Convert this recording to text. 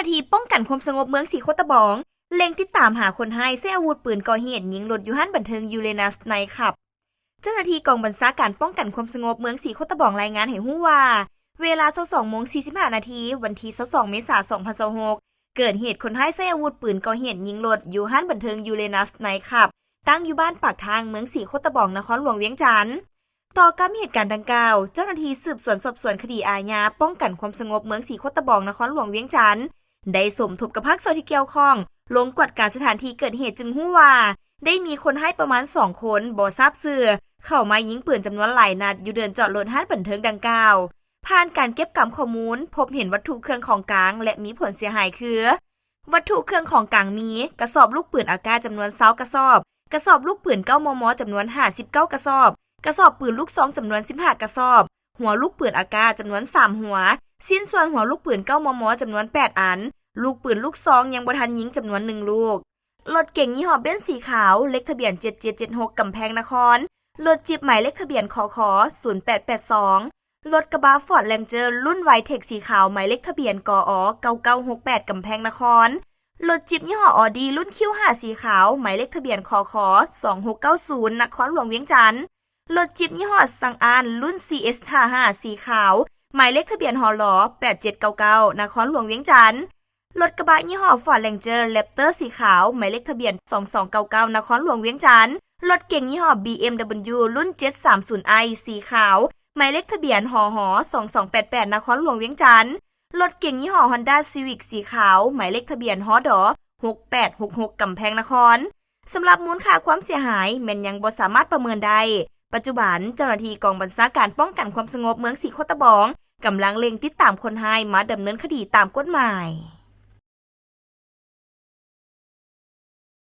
າທີ່ປ້ອງກັນຄວາມສະຫງົບເມືອງສີໂຄດຕະບອງ ເລັ່ງຕິດຕາມຫາຄົນຮ້າຍໃຊ້ອາວຸດປືນກໍ່ເຫດຍິງລົດຢູ່ຮ້ານບັນເທີງຢູເຣນັສໄນຄລັບ. ເຈົ້າໜ້າທີ່ກອງບັນຊາການປ້ອງກັນຄວາມສະຫງົບເມືອງສີໂຄດຕະບອງລາຍງານໃຫ້ຮູ້ວ່າ ເວລາຊາວສອງໂມງສີ່ສິບຫ້ານາທີ ວັນທີຊາວສອງເມສາ ສອງພັນຊາວຫົກ ເກີດເຫດຄົນຮ້າຍໃຊ້ອາວຸດປືນກໍ່ເຫດຍິງລົດຢູ່ຮ້ານບັນເທີງຢູເຣນັສໄນຄລັບ ຕັ້ງຢູ່ບ້ານປາກທາງ ເມືອງສີໂຄດຕະບອງ ນະຄອນຫຼວງວຽງຈັນ. ຕໍ່ກັບເຫດການດັ່ງກ່າວ, ເຈົ້າໜ້າທີ່ສືບສວນສອບສວນຄະດີອາຍາປ້ອງກັນຄວາມສະຫງົບເມືອງສີໂຄດຕະບອງ ນະຄອນຫຼວງວຽງຈັນ ໄດ້ສົມທົບກັບພາກສ່ວນທີ່ກ່ຽວຂ້ອງ ລົງກວດກາສະຖານທີ່ເກີດເຫດ ຈຶ່ງຮູ້ວ່າ ໄດ້ມີຄົນຮ້າຍປະມານສອງຄົນບໍ່ຊາບຊື່ ເຂົ້າມາຍິງປືນຈຳນວນຫຼາຍນັດຢູ່ເດີ່ນຈອດລົດຮ້ານບັນເທີງດັ່ງກ່າວ. ຜ່ານການເກັບກຳຂໍ້ມູນ, ພົບເຫັນວັດຖຸເຄື່ອງຂອງກາງ ແລະ ມີຜົນເສຍຫາຍຄື ວັດຖຸເຄື່ອງຂອງກາງມີ ກະສອບລູກປືນອາກາດຈຳນວນຊາວກະສອບ, ກະສອບລູກປືນເກົ້າ ມມ ຈຳນວນຫ້າສິບເກົ້າກະສອບ, ກະສອບປືນລູກຊອງຈຳນວນສິບຫ້າກະສອບ, ຫົວລູກປືນອາກາດຈຳນວນສາມຫົວ, ຊິ້ນສ່ວນຫົວລູກປືນເກົ້າ ມມ ຈຳນວນແປດອັນ, ລູກປືນລູກຊອງຍັງບໍ່ທັນຍິງຈຳນວນໜຶ່ງລູກ. ລົດເກັງຍີ່ຫໍ້ເບັນສີຂາວ ເລກທະບຽນເຈັດເຈັດເຈັດຫົກ ກຳແພງນະຄອນ, ລົດຈິບໝາຍເລກທະບຽນ ຄຄ ສູນແປດແປດສອງ, ລົດກະບະຟອດແຣນເຈີລຸ້ນໄວເທັກສີຂາວ ໝາຍເລກທະບຽນ ກອ ເກົ້າເກົ້າຫົກແປດ ກຳແພງນະຄອນ, ລົດຈິບຍີ່ຫໍ້ອອດີລຸ້ນຄິວຫ້າສີຂາວ ໝາຍເລກທະບຽນ ຄຄ ສອງຫົກເກົ້າສູນ ນະຄອນຫຼວງວຽງຈັນ, ລົດຈິບຍີ່ຫໍ້ຊັງອານລຸ້ນຊີເອັສຫ້າຫ້າສີຂາວ ໝາຍເລກທະບຽນ ຮລ ແປດເຈັດເກົ້າເກົ້າ ນະຄອນຫຼວງວຽງຈັນ, ລົດກະບະຍີ່ຫໍ້ຟອດແຣນເຈີແຣັບເຕີສີຂາວ ໝາຍເລກທະບຽນ ສອງສອງເກົ້າເກົ້າ ນະຄອນຫຼວງວຽງຈັນ, ລົດເກັງຍີ່ຫໍ້ບີເອັມດັບເບິນຢູລຸ້ນເຈັດສາມສູນໄອສີຂາວ ໝາຍເລກທະບຽນ ຮຫ ສອງສອງແປດແປດ ນະຄອນຫຼວງວຽງຈັນ, ລົດເກັງຍີ່ຫໍ້ຮອນດ້າຊີວິກສີຂາວ ໝາຍເລກທະບຽນ ຮດ ຫົກແປດຫົກຫົກ ກຳແພງນະຄອນ. ສຳລັບມູນຄ່າຄວາມເສຍຫາຍແມ່ນຍັງບໍ່ສາມາດປະເມີນໄດ້. ປັດຈຸບັນເຈົ້າໜ້າທີ່ກອງບັນຊາການປ້ອງກັນຄວາມສະຫງົບເມືອງສີໂຄດຕະບອງ ກຳລັງເລັ່ງຕິດຕາມຄົນຮ້າຍມາດຳເນີນຄະດີຕາມກົດໝາຍ.